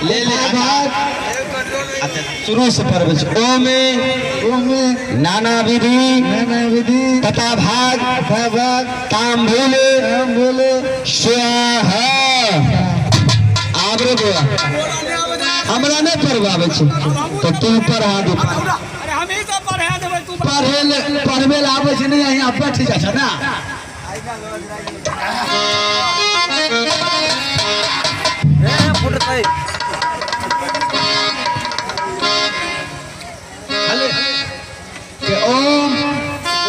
ले ले भाग। अच्छा, शुरू से पढ़बै छी। ओमे ओमे नाना विधि नाना विधि तथा भाग तथा भाग तांबूल तांबूल स्वाहा। आब रे बौआ, हमरा नहि पढ़बाबै छै तऽ तू पढ़ा दे। पढ़े ले, पढ़बे ले आबै छै नहि, यहाँ बैठ जाइ छै ना। ओम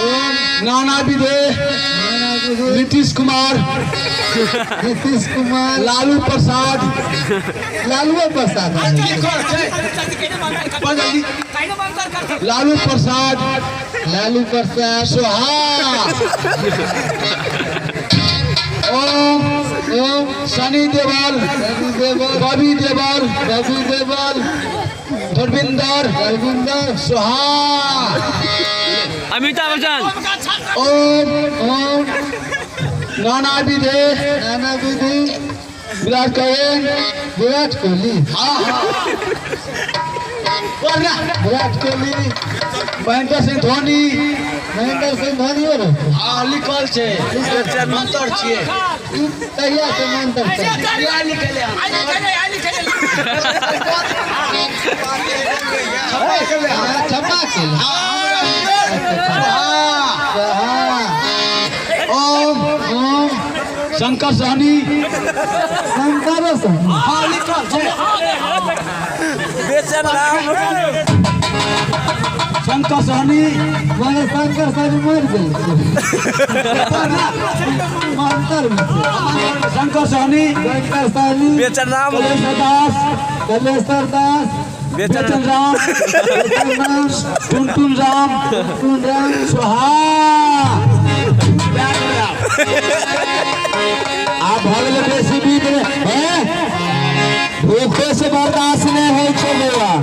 ओम नाना विधे नीतीश कुमार, नीतीश कुमार, लालू प्रसाद, लालू प्रसाद, लालू प्रसाद, लालू प्रसाद सोहा। ओम ओम शनि देवल, शनि देवल, रवि देवल, रवि देवल, धर्मिंदर, धर्मिंदर सोहा। अमिताभ बच्चन। ओम ओम नाना विधे नाना विधि विराट कोहली, विराट कोहली, हाँ हाँ, विराट कोहली, महेंद्र सिंह धोनी, महेंद्र सिंह धोनी हो रहे। हाँ, लिखल छै मंत्र छियै। ई कहिया से मंत्र छै? छपा के। हाँ। ओम ओम शंकर सहनी, शंकर सहनी, हाँ लिखल छै। बेचन राम, शंकर सहनी, माने शंकर सहनी मर गेल मंत्र में छै। शंकर सहनी, शंकर सहनी, बेचन राम, कलेश्वर दास, कलेश्वर दास, बेचन बेचन राम, बेचन राम, टुनटुन राम, टुनटुन राम सोहा। आब भऽ गेलै बेसी बीत हैं, भूखे से बर्दाश्त नहि होइ छै बौआ।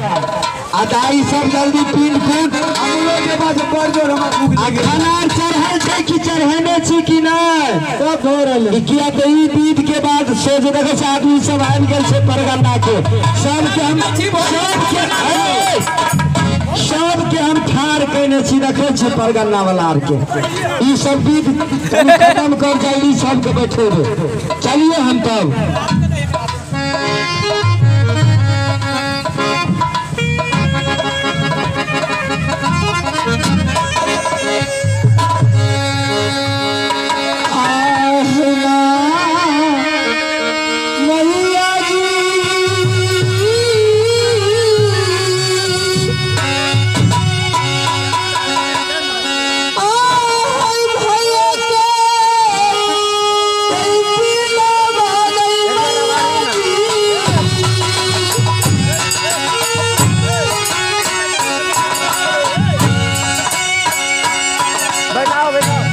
आ दाई सब जल्दी पीन कूट। हमरो के बाद बड़ जोर हमरा भूख आ खाना चढ़ल छै कि चढ़ेने छी कि नहि? सब भऽ रहल। ई किया तऽ ई विध के बाद सोच देखै छै आदमी सब आबि गेल छै परगन्ना के। सबके हम सबके हम ठाढ़ कयने छी, देखै छी परगन्ना वाला आर के। ई सब विध कनि खत्म कर जल्दी, सबके बैठेबै। चलिए हम तब मैया जी। आय भैया के पिला गई मैया जी। बैठाओ बैठाओ।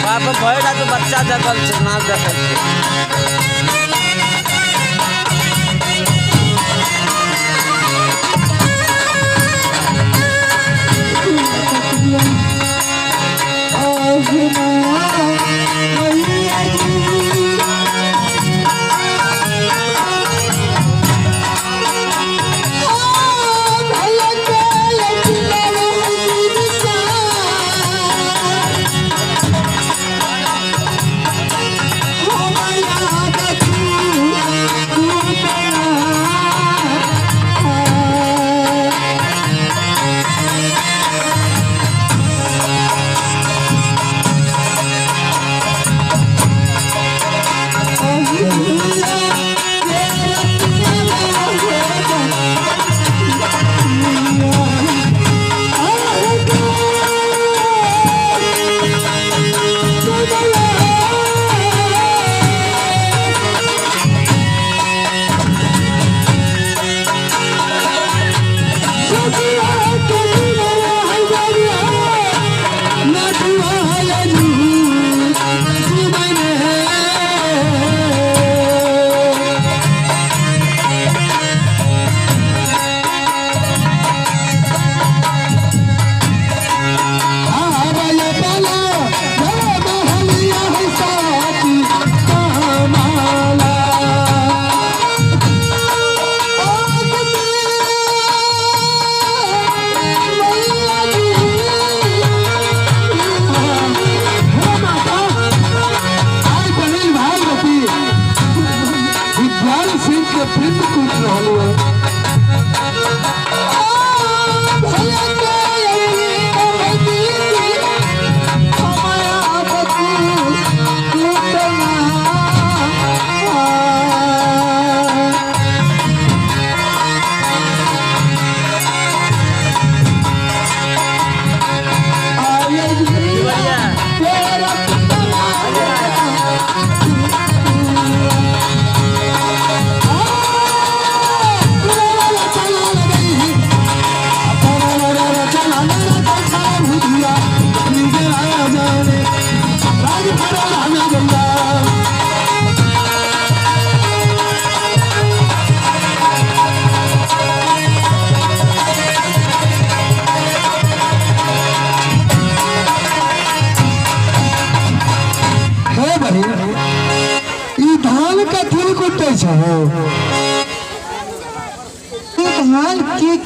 बाप भरि राति बच्चा जगल छै, नाच देखै छै। Oh, my God.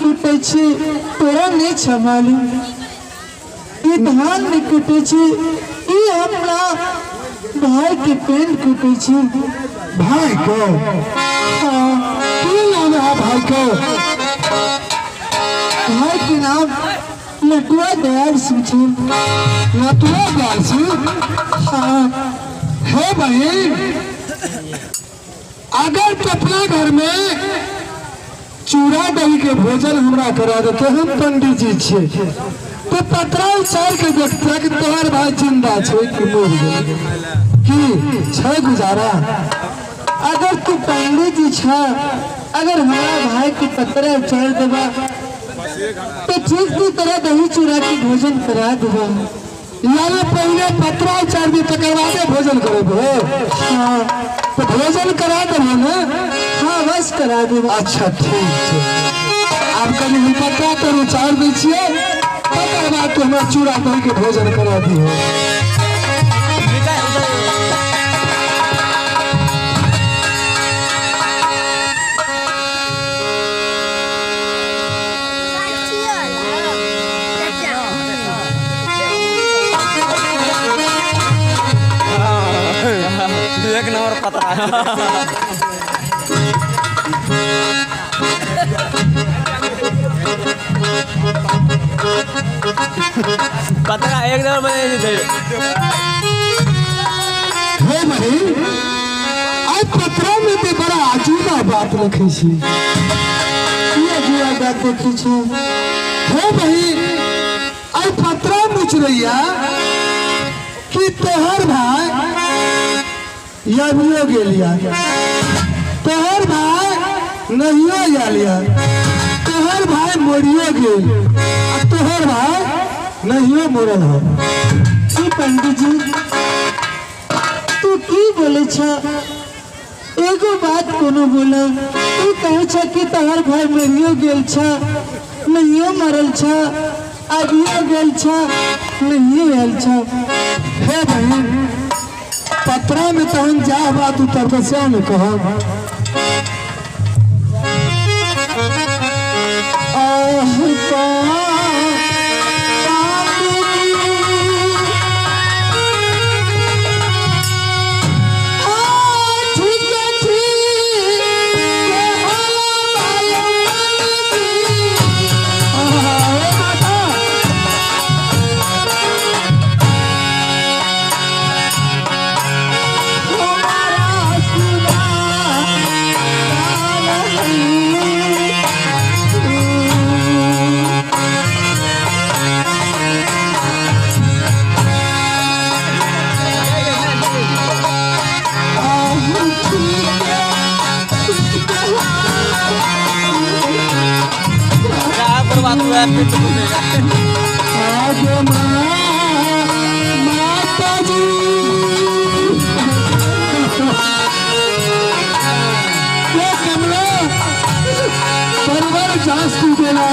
कुटै छी तोरा नहि छ मालूम। ई धान नहि कुटै छी, ई अपना भाई के पेंट कुटै छी। भाई को? हाँ। की नाम है भाई को? भाई के नाम लटुआ दयाल सिंह छै। लटुआ दयाल सिंह? हाँ। हे बहन, अगर तू अपना घर में चूड़ा दही के भोजन हमरा करा देते, हम पंडित जी छियै तो पतरा उचार के देखते कि तोहर भाई जिंदा छै कि मर गेल, की छै गुजारा। अगर तू पंडित जी छ, अगर हमारा भाई के पतरा उचार देबा तो ठीक तू तरह दही चूड़ा के भोजन करा देबा। यानी पहले पतरा उचार दी तकर बादे भोजन करेबो? हाँ। तो भोजन करा देबो ने? हाँ, बस करा देबा। अच्छा ठीक छै, आब कनि हम पतरा तर उचार दै छियै, तकर बाद तू हमरा चूड़ा दही के भोजन करा दिहो। एक नंबर पता पतरा एक नंबर बने थे। हे बहिन, आइ पतरा में ते बड़ा अजूबा बात लिखै छी। की अजूबा बात देखै छै? हे बहिन, आइ पतरा मुचरैया कि तोहर भाई यबियो गेलिया, तोहर भाई नहियो आयल, तोहर भाई मरियो गेल आ तोहर भाई नहियो मरल हो। की पंडित जी, तू की बोले छ? एगो बात कोनो बोल, तू कहे छ कि तोहर भाई मरियो गेल छ, नहियो मरल छ, आबियो गेल छ, नहियो आयल छ। हे बहिन, पतरा में तहन जा बात उतर तो से ने कहब। आह का आहा, ए माता, क्या बर्बाद हुआ है पेट टूटेगा। आगे माता जी, ये कमला परवर जास तू देला।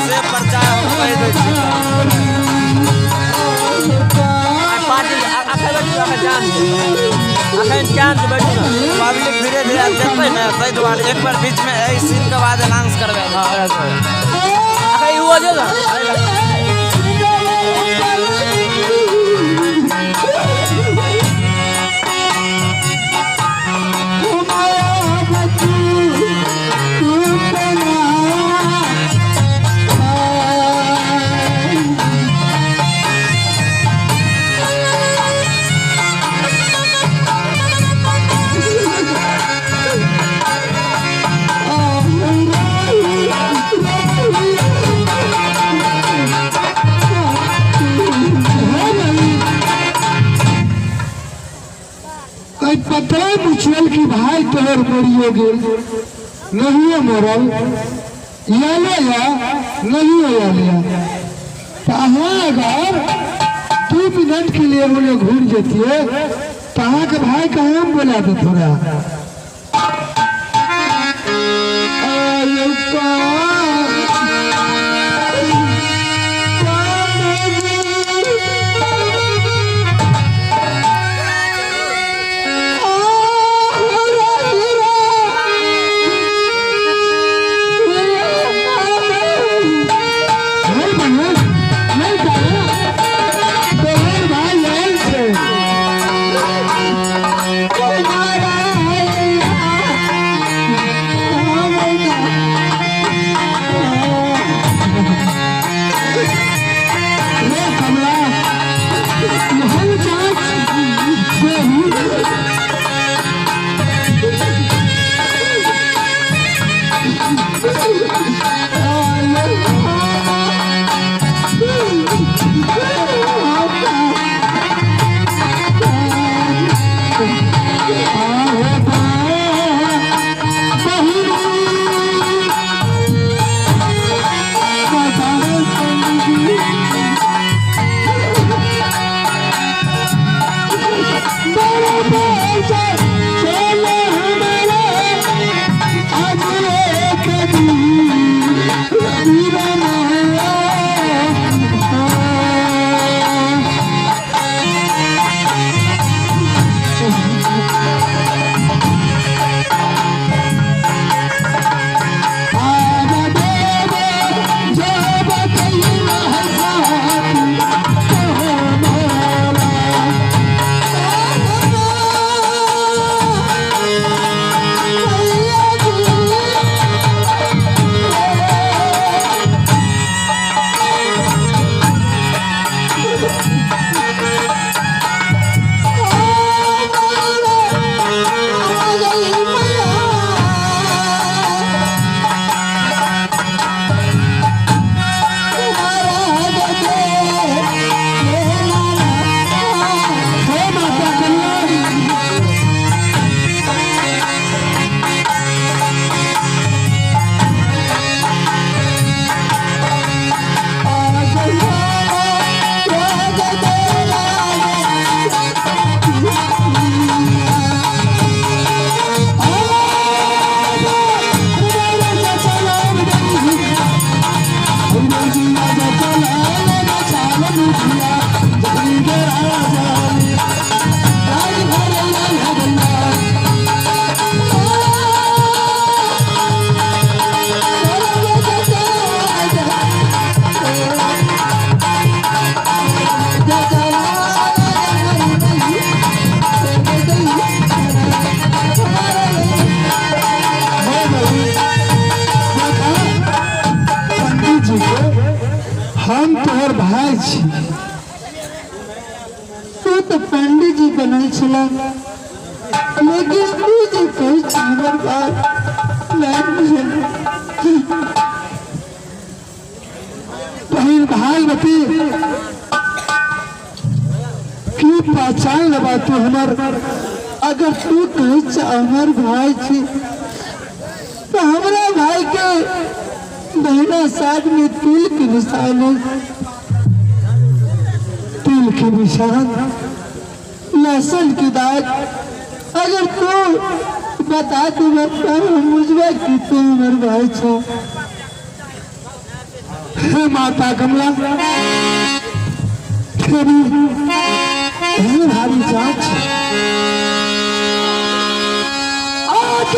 से प्रचार हम कहि दै छी। पार्टी अखन बैठू, अखन जान अखन जान बैठू ने, पब्लिक धीरे धीरे आब जेतै ने, ताहि दुआरे एक बार बीच में एहि सीन के बाद अनाउंस करबै। हँ, अखन ई हो जो ने। पतरा मुछल कि भाई तोहर मरियो गेल, नहियो मरल, आयले या नहीं आयल या। तो अहाँ अगर 2 मिनट के लिए बोले घूर जतिए तो अहाँ के भाई के हम बोला दे थोड़ा। नहीं बहन, नहीं बहन, तोहर भाई आयल छै। रे कमला, हम जाँच देहू। हे माता कल्याण, पंडित जी के हम तोहर भाई छी। तू तो पंडित जी बनल छला, लेकिन तू जे कहै छी हमर बात नहीं बुझल। बहिन भागवती, की पहचान लेबा तू हमर? अगर तू कहै छ हमर भाई छी तो हमरा भाई के महीना साथ में तिल के निशान है। तिल के निशान, लहसुन की दाग। अगर तू बता तू हम बुझबा कि तू हमर भाई छो। हे माता कमला, तेरी एहन भारी जाँच आज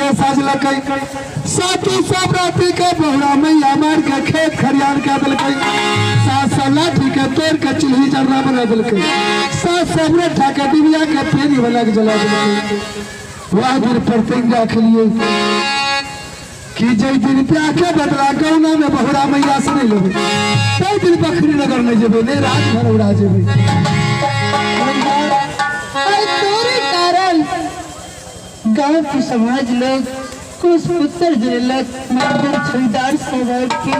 के साजलकै। सातु सब राति के बहुरा मैया मार के खेत खरियान के देलकै। 700 लाठी के तोड़ के चूल्ही जरना बना देलकै। 700 मुरठा के डिबिया के पेनी बना के जला देलकै। वह दिन प्रतिज्ञा के लिए कि जै दिन ब्याह के बदला गौना में बहुरा मैया से नहीं लेबै, तै दिन बखरी नगर नहीं जेबै, नहीं राज भरौरा जेबै। तोरे कारण गांव के समाज लोग कुछ पुत्र जरेलक मंदिर छुईदार समाज के।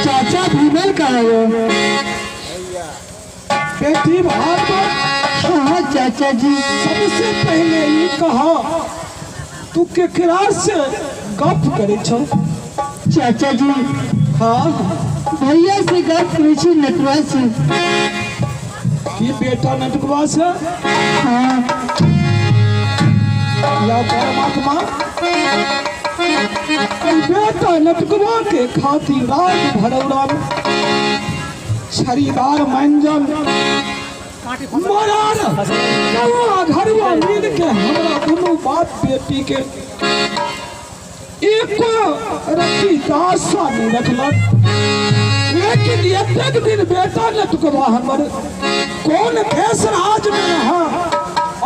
चाचा भीमल कहाँ हो? बेटी भागवत। हाँ चाचा जी। सबसे पहले ई कहा, तू केकरा से गप करे छो? चाचा जी। हाँ। भैया से गप करे छी, नटुआ से। की बेटा नटुआ से? हाँ। या परमात्मा, बेटा नटुआ के खातिर राज भरौरा में छड़ीदार मंजन मरार कौआ घरवा मिल के हमरा दुनू बाप बेटी के एको रत्ती दासा नहीं रखलक। लेकिन एतेक दिन बेटा नटुकवा हमर कौन देश राज में रहा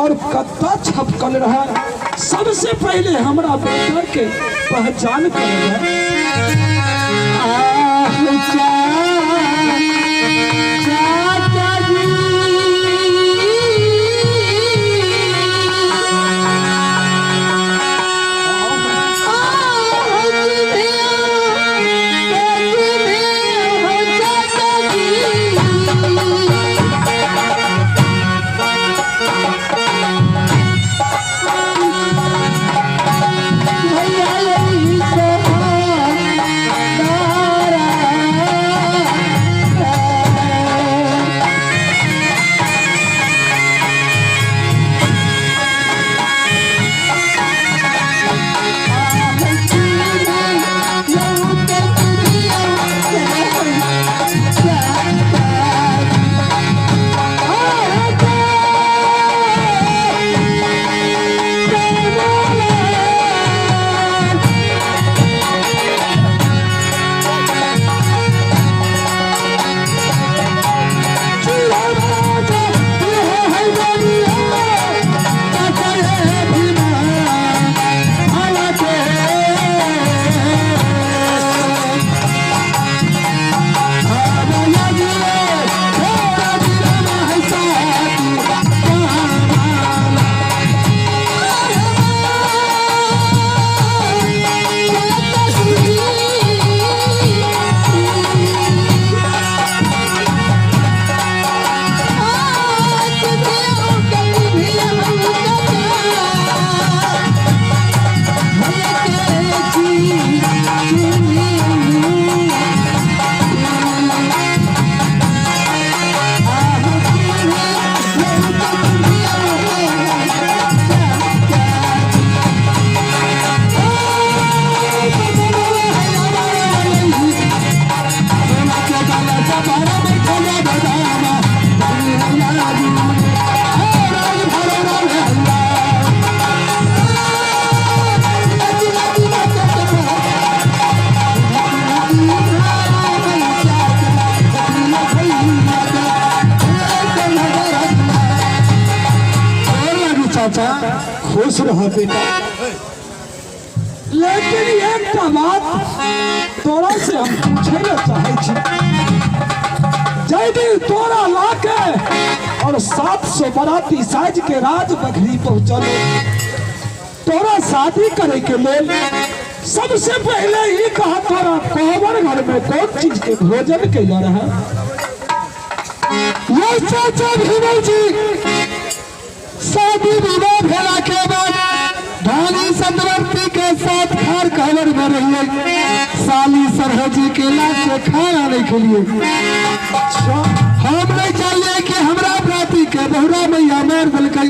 और कत्ता छपकल रहा, सबसे पहले हमरा बेटा के पहचान कर। चाचा जी। चाचा खुश रह बेटा। लेकिन एकटा बात तोरा से हम पूछे ला चाहे छी, जै दिन तोरा लाके और 700 बराती साज के राज बखरी पहुंचल, तोरा शादी करे के लेल सबसे पहले ई कहा, तोरा कोहबर घर में कौन चीज के भोजन कैला रहा? ये चाचा भीमल जी, शादी विवाह भेला के बाद धानी संतवर्ती के साथ खार कहवर में रहिए, साली सरहजी के लाश से खाना नहीं खेलिए। हम नहीं चाहिए कि हमरा बराती के बहुरा मैया मार दिलकै।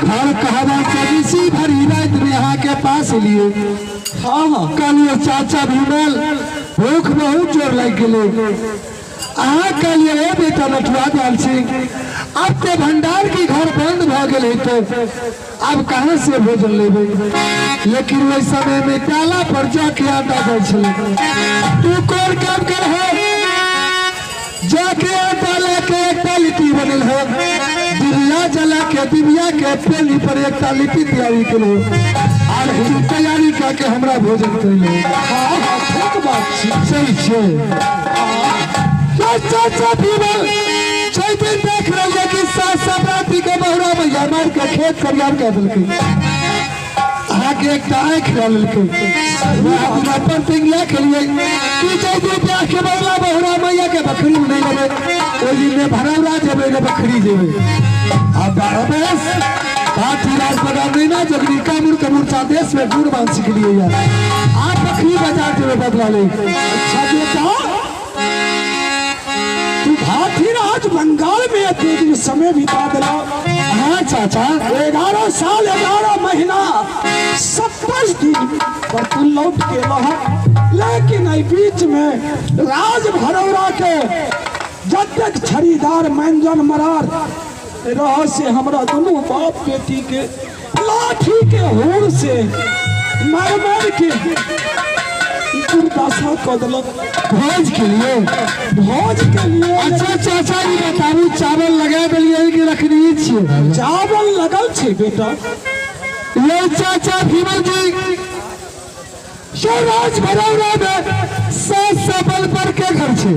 घर कहवा से ऋषि भरी रात में यहाँ के पास लिए। हाँ हाँ। कहलिए चाचा भीमल, भूख बहुत जोर लग गेलै। अहाँ कहलिए ओ बेटा नटुआ दयाल सिंह, अब तो भंडार के घर बंद भ गेल हेतै, अब कहाँ से भोजन लेबै? लेकिन ओहि समय में प्याला पर जाके आटा दै छलै। तू कोन काम कर है? जाके आटा लेके एकटा लिट्टी बनल है, दिव्या जला के दिव्या के पेली पर एकटा लिट्टी तैयारी केलहुँ आर तू तैयारी कऽ के हमरा भोजन कैलहुँ। हाँ हाँ, ठीक बात छै। सही छै। चाचा पीबल छै दिन देख रही है कि सास सपराती के बहुरा भैया मार के खेत खरियार कऽ देलकै, अहाँके एकटा आँखि लऽ लेलकै। वएह अपन पिंगिया खेलियै कि जाहि दिन ब्याह के बदला बहुरा मैया के बकरी में नहीं लेबै, ओहि दिन ने भरौरा जेबै ने बकरी जेबै। आ 12 बरस हाथी राज बगा नैना जोगनी कामुर कमूर्चा देश में गुण मान सिखलियै यार, आप बकरी बाजार जेबै बदला ले। अच्छा बेटा, तू भाथीराज बंगाल में एते दिन समय बिता देला। हाँ चाचा। 11 साल 11 महीना 27 दिन पर तू लौट के लह, लेकिन एहि बीच में राज भरौरा के जतेक छड़ीदार मैंजन मरार रह से हमरा दुनू बाप बेटी के लाठी के होर से मार मार के दुर्दशा कऽ देलक। भोज के लिए? भोज के लिए। अच्छा चाचा जी बताबू, चावल लगा देलियै कि रखनी छियै? चावल लगल छै बेटा। ये चाचा भीमल जी, राज भरौरा में 700 बल पर के घर छै,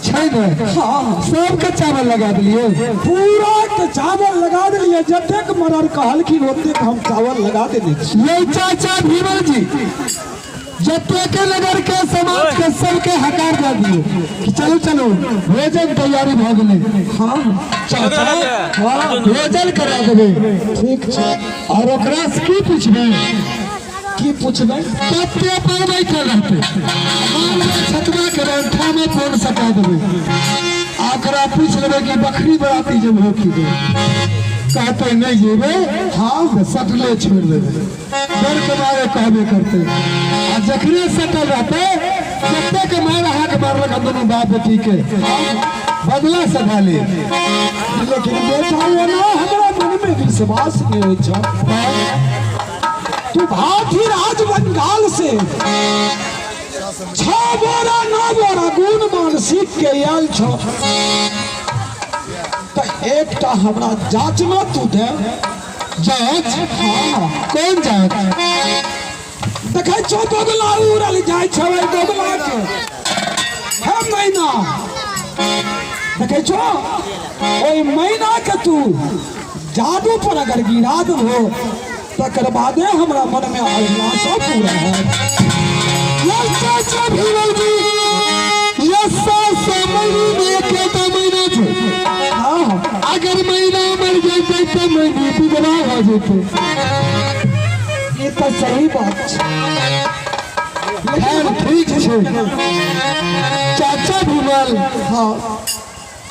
छै ने? हाँ। सबके चावल लगा देलियै? पूरा के चावल लगा देलियै, जतेक मरर कहलखिन ओतेक हम चावल लगा देने छी। ये चाचा भीमल जी, जते के नगर के समाज के सबके हकार दे दियो कि चलू चलू, भोजन तैयारी भऽ गेलै। हाँ चाचा, हाँ, भोजन करा देबै। ठीक छै। और ओकरा से की पूछबै? की पूछबै? कते पर बैठल रहतै, मान लिअ छतवा के डंठा में फोन सटा देबै आ ओकरा पूछि लेबै कि बकरी बराती जेबहो की नहि, कहतै नहि जेबै। हाँ, तऽ सटले छोड़ि देबै, डर के मारे कहबे करतै। आ जखने सटल रहतै, जतेक मार अहाँके मारलक हम दुनू बाप बेटी के बदला सधा ले। लेकिन बेटा, ओना हमरा मन में विश्वास नहीं होइ छौ। तू भाथीराज बंगाल से 6 बोरा 9 बोरा गुण मान सीख के आयल छौ, तऽ एकटा हमरा जाँचना तू दे। जाँच? हाँ। कोन जाँच? देखै छौ दोगला उड़ल जाइ छौ, ओहि दोगला के हे मैना देखै छौ, ओहि मैना के तू जादू पर अगर गिरा देबहो तकर बादे हमरा मन में अभिलाषा पूरा है। ये चाचा भीमल जी, ये 700 महीने में एक महीना छै। हाँ। अगर महीना मर जैते तो महीने विधवा हो जैते। ये तो सही बात छै। खैर ठीक छै चाचा भीमल। हाँ।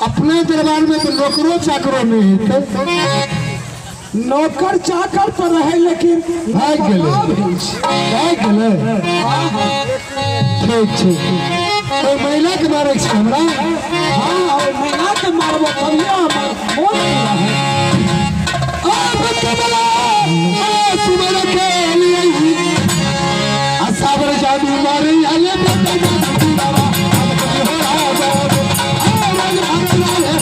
अपने दरबार में तो नौकरो चाकरो नहीं हेतै। नौकर चाकर तो रहे लेकिन भागि गेलै। भागि गेलै। ठीक छै, ओहि महिला के मारै छै हमरा। हाँ, ओहि महिला के मारबो तभिए हमर मोन पूरा है। आ बतबला, आ सुमर के लिए आ साबर जादू मारी आले बेटा जादू बाबा हो राजा आ राज भरला हे।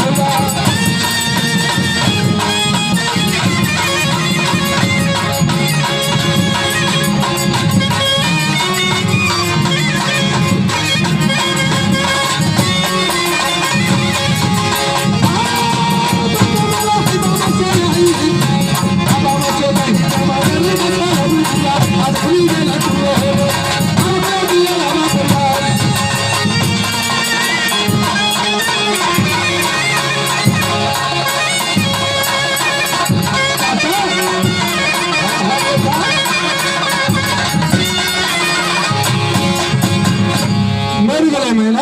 मर गेलै मैना।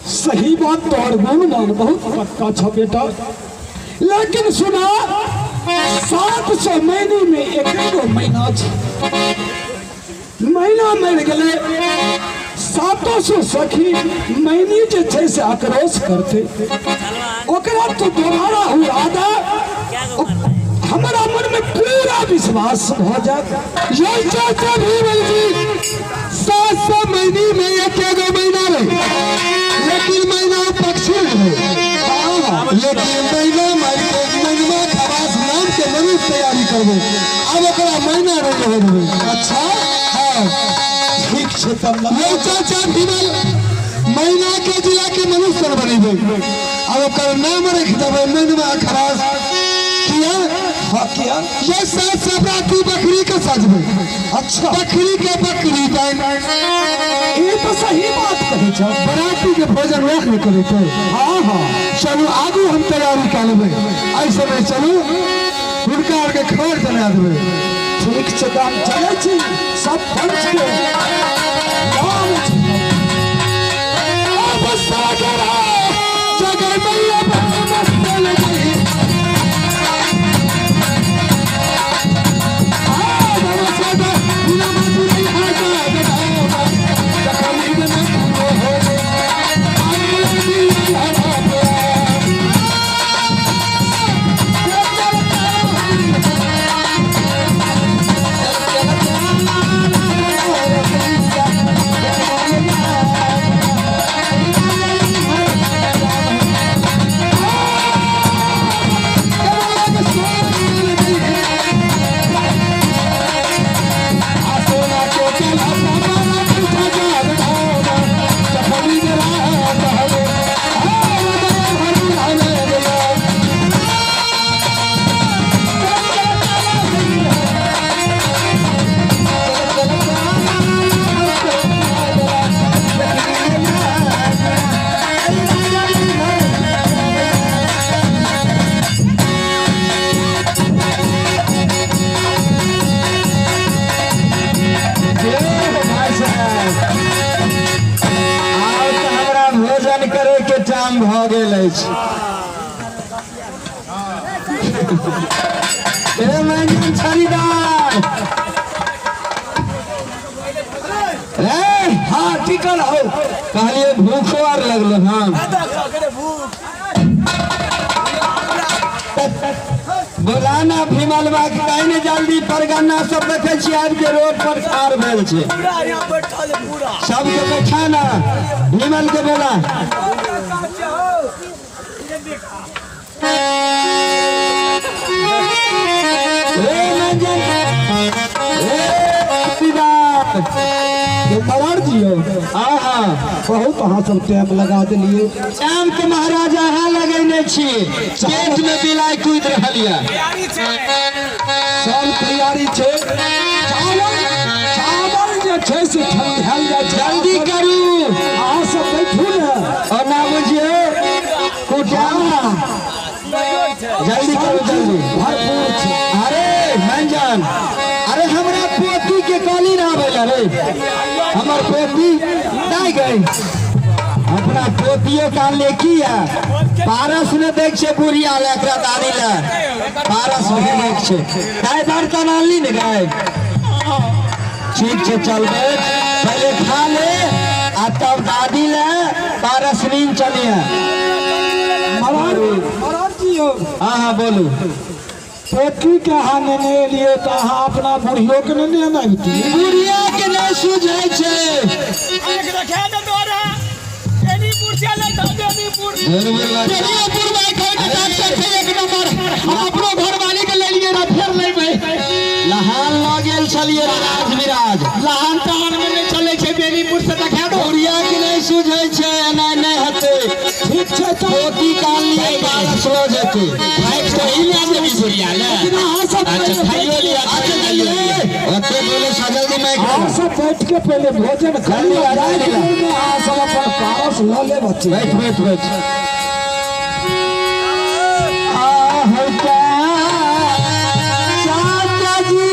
सही बात, तोहर गुण मान बहुत पक्का छ बेटा, लेकिन सुना, 700 महीने में एक गो महीना छै, महीना मरि गेलै। 700 सखी मैनी जे छै से आक्रोश करते, ओकरा तो दोबारा उड़ा दे, हमरा मन में पूरा विश्वास भ जात। ये चाचा भीमल जी 700 महीने में एक एगो महीना रहे, लेकिन महीना पक्षी रहे, लेकिन महीना मार के महीना खवास नाम के मनुष्य तैयारी करबे, अब ओकरा महीना नहीं रहे देबै। अच्छा हाँ ठीक छै तब ना। ये चाचा भीमल महीना के जिला के मनुष्य बनेबै, अब ओकर नाम रख देबै महीना खवास। किया? हाँ किया? ये 700 बराती बकरी के सजबै। अच्छा बकरी के बकरी बन। ये तो सही बात कहे छ। बराती के भोजन रख ने करे थे। हाँ हाँ चलू आगू हम तैयारी कर लेबै, ऐसे में चलू हुनका आर के खबर जना देबै। ठीक छै तऽ हम चलै छी सब पंच के नाम छै। अब सागरा जगह मैया मस्त लगी। आब तऽ हमरा भोजन करे के टाइम भऽ गेल अछि। ए मंजन छड़ीदार ए, हाँ टिकल हो। कहलिए भूखो आर लगलो। हाँ बोला ना भीमलवा के काहे ने जल्दी परगना सब देखे छी आबि के रोड पर ठाढ़ भेल छै। सबके बैठा ना, भीमल के बोला। ए मंजन, ए छड़ीदार। ये मरार जी हो। हाँ हाँ बहुत अहाँ सब टाइम लगा देलिए। टाइम के महाराजा अहाँ लगेने छी, पेट में बिलाइ कूदि रहल यऽ। सब तैयारी छै। चावल चावल जे छै से ठंडायल जाइ छै। जल्दी करू। अहाँ सब बैठू ने। और ना बुझिए कुटा, जल्दी करू जल्दी। भरपूर छै। अरे मंजन, अरे हमरा पोती के कहली ना आबै ला रे, हमर पोती दाइ गई। अपना पोतियो का लेकी है पारस ने देख छे बुढ़िया ले, एकरा दादी ले पारस ने देख छे। दाइ बर्तन आनली ने गाय? ठीक छै चल बैठ, पहले खा ले आ तब दादी ले पारस नींद चलिए। मरार मरार जी हो। हाँ हाँ बोलू। पोती के अहाँ नेने एलियै तऽ अहाँ अपना बुढ़ियो के नेने अनबितियै। बुढ़िया के नहि सुझै छै। लहान लऽ गेल छलियै राज विराज। लहान तहान में नहीं चले छै, बेनीपुर से देखा दो। बुढ़िया के नहि सुझै छै, एना नहि हेतै। ठीक छै तऽ पोती कान लिए पारस लऽ जेतै। लेकिन अहाँ सब अच्छा खाइयो लिअ। अच्छा ओते बोले जल्दी माइक। अहाँ सब बैठ के पहले भोजन कर लिअ, राति में अहाँ सब अपन पारस लऽ लेब। बच्चे बैठ बैठ बैठ। आह चाचा जी,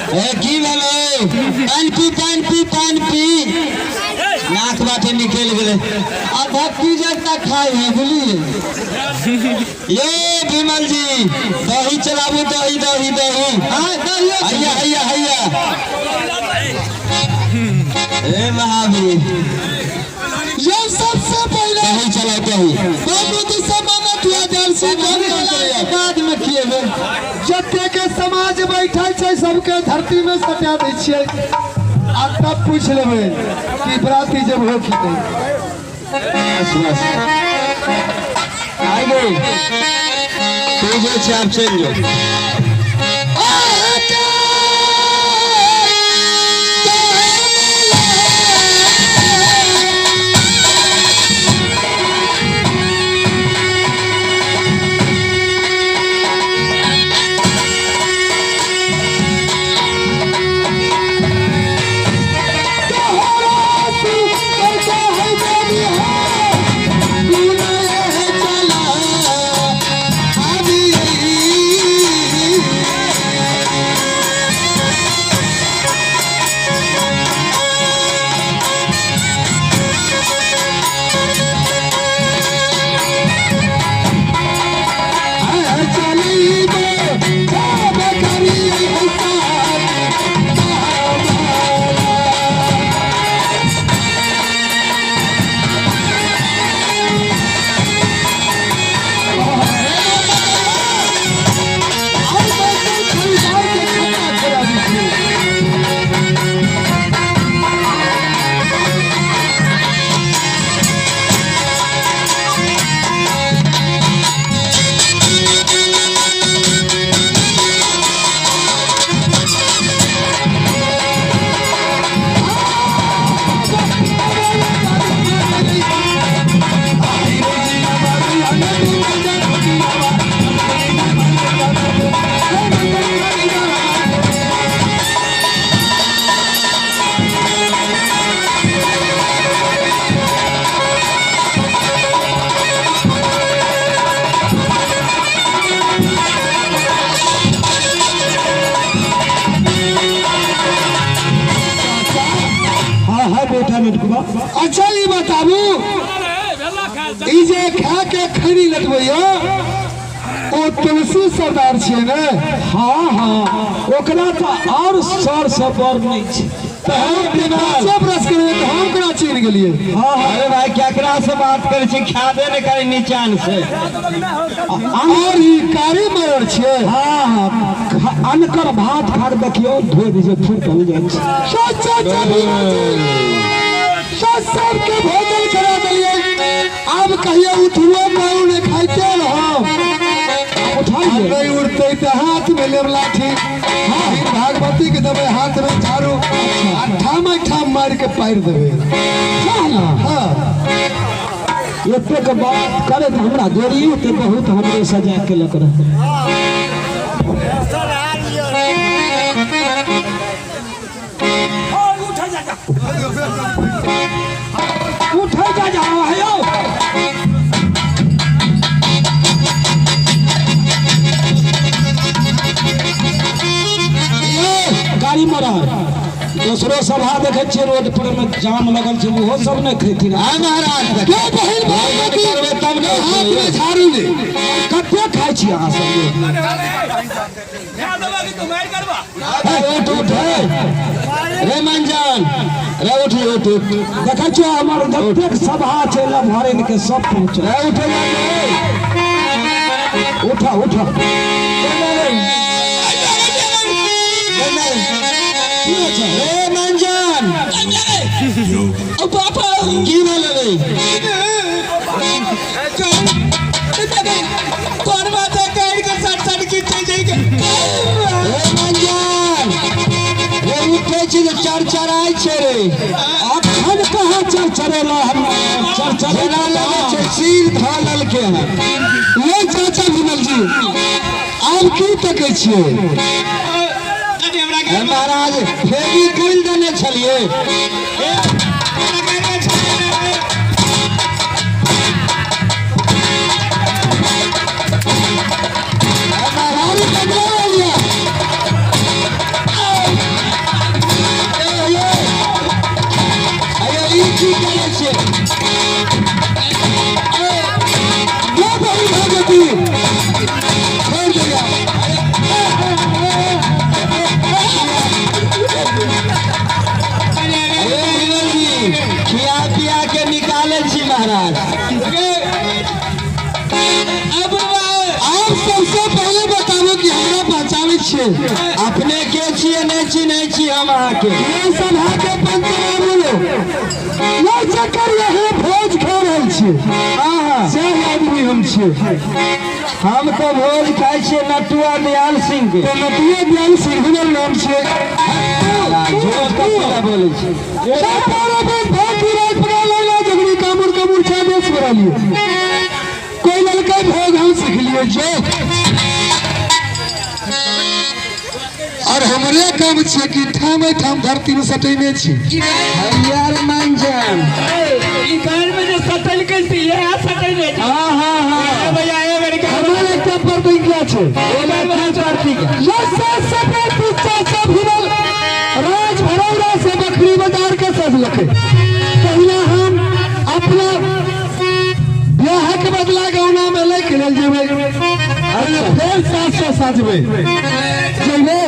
ए की भेलै? पानि पी, पानि पी, पानि पी। नाक बाटे निकलि गेलै। आ भक्ति जगता खाइ है, बुझलियै? ये विमल जी, दही चलाबू, दही दही दही। हाँ, दहियो। हैया हैया हैया। ए महावीर, ये सबसे पहले दही चलाओ, दही। बाबूजी से मन्नत हुआ जाल से बाद में खिएबै। जते के समाज बैठल छै सबके धरती में सटा दै छियै आ तब पूछ लेबै कि बराती जब हो कि नहीं। बस बस, आइ गई। तू जे छै आब चलि जो। हाँ हाँ बेटा मिटकुआ। अच्छा ई बताबू, ई जे खा के खैनी लटबैया ओ तुलसी सरदार छियै ने? हाँ हाँ, ओकरा तऽ और सर से बड़ नहि छै। तऽ हम पाँचे बरस के रहियै तऽ हम केना चिन्ह गेलियै? हाँ हाँ। अरे भाई, केकरा से बात करै छी? खाबे नहि करी नीचान से। और ई कारी मरड़ छियै? हाँ हाँ, अनकर भात खा के देखियौ, धो दै छै, फूट हो जाइ छै। चाचा सबके भोजन करा देलियै, आब कहियो उठबो पाऊ नहि, खाइते रहब। उठाइए। नहि उठतै तऽ हाथ में लेब लाठी, फिर भागवती के देबै हाथ में झाड़ू आ ठाम ठाम मारि के पारि देबै। सएह ने? हाँ। एतेक बात करैत हमरा देरी ते बहुत हमरे सजा केलक रहे। उठै जा जा हेयौ। गाड़ी मरल दोसरो सभा देखै छियै, रोड पर में जाम लगल छै, ओहो सब नहि खैथिन। आय महाराज, के बहिन भागवती करबै तब ने। हाथ में झाड़ू ले। कते खाइ छी अहाँ सब यौ? उठ उठ रे मंजन रे, उठ उठ उठ। देखै छियै, हमर जतेक सभा छै लभरिन के सब पहुँचल। रे उठ। उठा उठा। की होइ छै? रे मंजन, की भेल रे? रे मंजन रे, उठै छी तऽ चरचराइ छै रे। अखन कहाँ चरचरेला? हम चरचरेला? जेना लगै छै सिर धऽ लेलकै हन। ये चाचा विमल जी, आब की तकै छियै? हे महाराज, फेविकुल देने छलियै। झाड़ू बदला लिया। की करै छियै? ये बही भगवती छोड़ देगा। अरे विमल जी, खिया पिया के निकालै छी महाराज। आप सबसे पहले बताबू कि हमरा पहचानै छियै? अपने के छियै? नहि चिन्है छी हम अहाँके। ये सभा के पंचमा बोलो, ये चक्कर यहाँ भोज खा रहल छियै। हाँ हाँ चार आदमी हम छियै। हम तऽ भोज खाइ छियै नटुआ दयाल सिंह के। तऽ नटुआ दयाल सिंह हमर नाम छियै। झूठ कथी बोलै छी? सब पारा बस भाग की रात पका लैला झगड़ी कामुर कामुर छा देश में रहलिए। कोई लड़का भोग हम सीख लिए जो और हमरे काम छियै कि ठाम ठाम धरती में सटेने छी। हरियर मंजन। ई गान में जे सटलकै से इएह सटल छै। हाँ हाँ हाँ भैया, ए बेर के हमर एकटा प्रतिज्ञा छै। प्रतिज्ञा? ये सब चाचा भिड़ल राज भरौरा से बकरी बाजार के सजलकै। पहिला हम अपना ब्याह के बदला गौना में ले के लेल जेबै, अरे फेर 700 सजबै जेबै।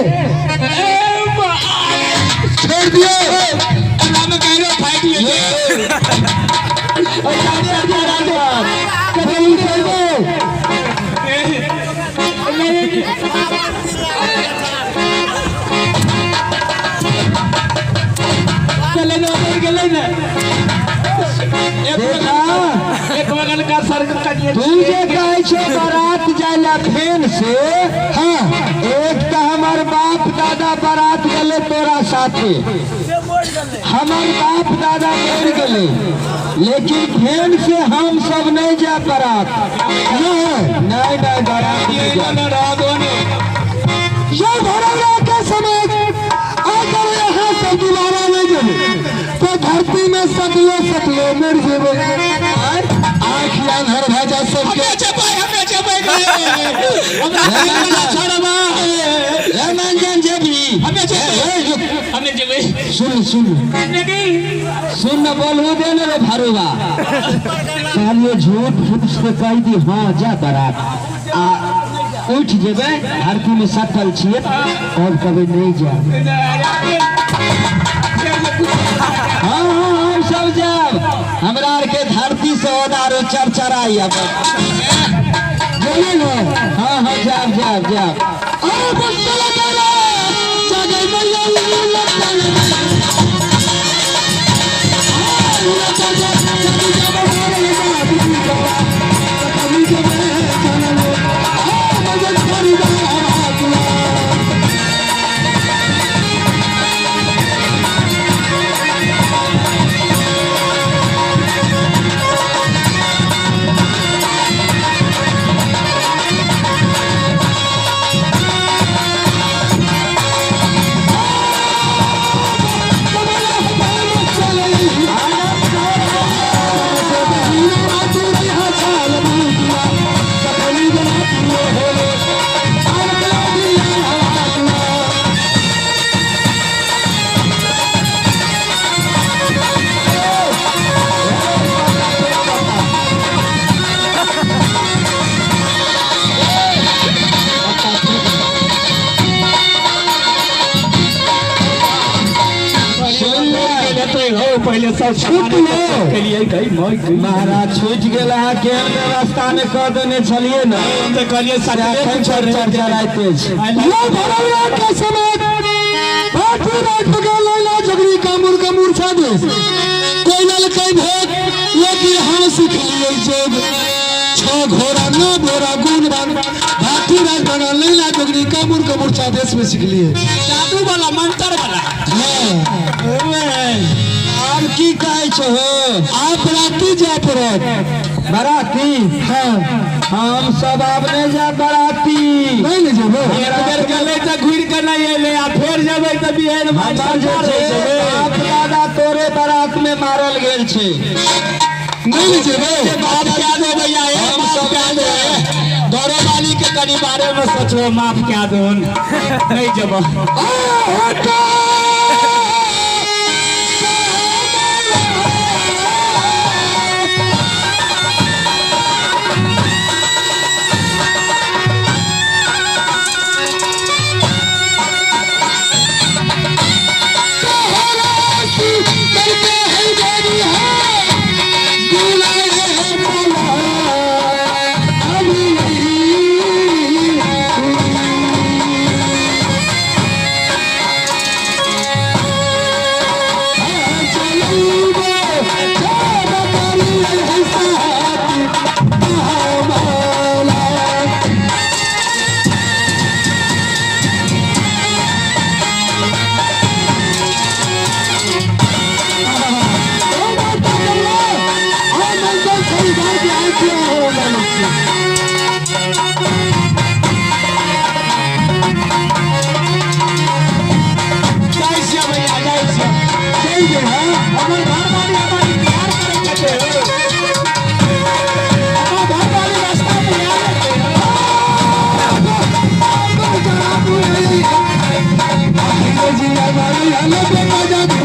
छोड़ दियो। कभी जेबै। गेलै ने। देखा। एक बगल का सर कटिए। तू जे कहै छौ बारात जाय ला फेन से, हाँ। एक तऽ हमर बाप दादा बारात गेलै तोरा साथे, हमर बाप दादा मरि गेलै, लेकिन फेन से हम सब नहीं जाए बारात। नहीं। नहीं नहीं, बारात नहीं जाए। ये भरौरा के समय अगर यहाँ से दोबारा नहीं जेबै तो धरती में सकले सकले मर जेबै, आँख आन्हर भए जाए सबके। हे मंजन, जेबही? हमे जेबै। सुन सुन सुन न, बोलू दे ने रे भरुआ। कहलिए झूठ फूस के कह दी, हाँ जा बारात, आ उठ जेबै, धरती में सटल छियै और कभी नहीं जा। हाँ हाँ, हम सब जाब। हमरा आर के धरती से ओदारो चरचराई अब। बोले ना। हाँ हाँ, जाब जाब जाब। अरे बस चला चला जगह मैया लगता है। सुन ले। पहिले सब छूट लो। के लिए गई मर गई। महाराज, छूटि गेल। अहाँ केहन व्यवस्था ने कऽ देने छलियै ने। हम तऽ कहलियै से एखन चरचराइते छै। ये भरौरा के समय भाटी रात पका लैला झगड़ी कामुर कामुर छा देश कोई ललकै भोग, लेकिन हम सीख लिए जोग। छह घोड़ा नौ बोरा गुण बान भाटी राज बना लैला जोगड़ी कामुर कामुर छा देश में सीख लिए। जादू वाला मंत्र वाला। हाँ। आब की कहै छहो? आप राती जा पड़त। बराती? हाँ। हम सब आब नहि जायब बराती। नहीं ले जेबै? एक बेर गेलै तऽ घुरि कऽ नहि एलै, आ फेर जेबै तऽ बिहान हमर जे छै बाप दादा तोरे बारात में मारल गेल छै। नहीं ले जेबै? माफ कए दो भैया, ए माफ कए दो। दौड़ो वाली के कनि बारे में सोचो, माफ कए दो, नहीं जेबो। आ हटा। जी हमारे हल बेटा जा।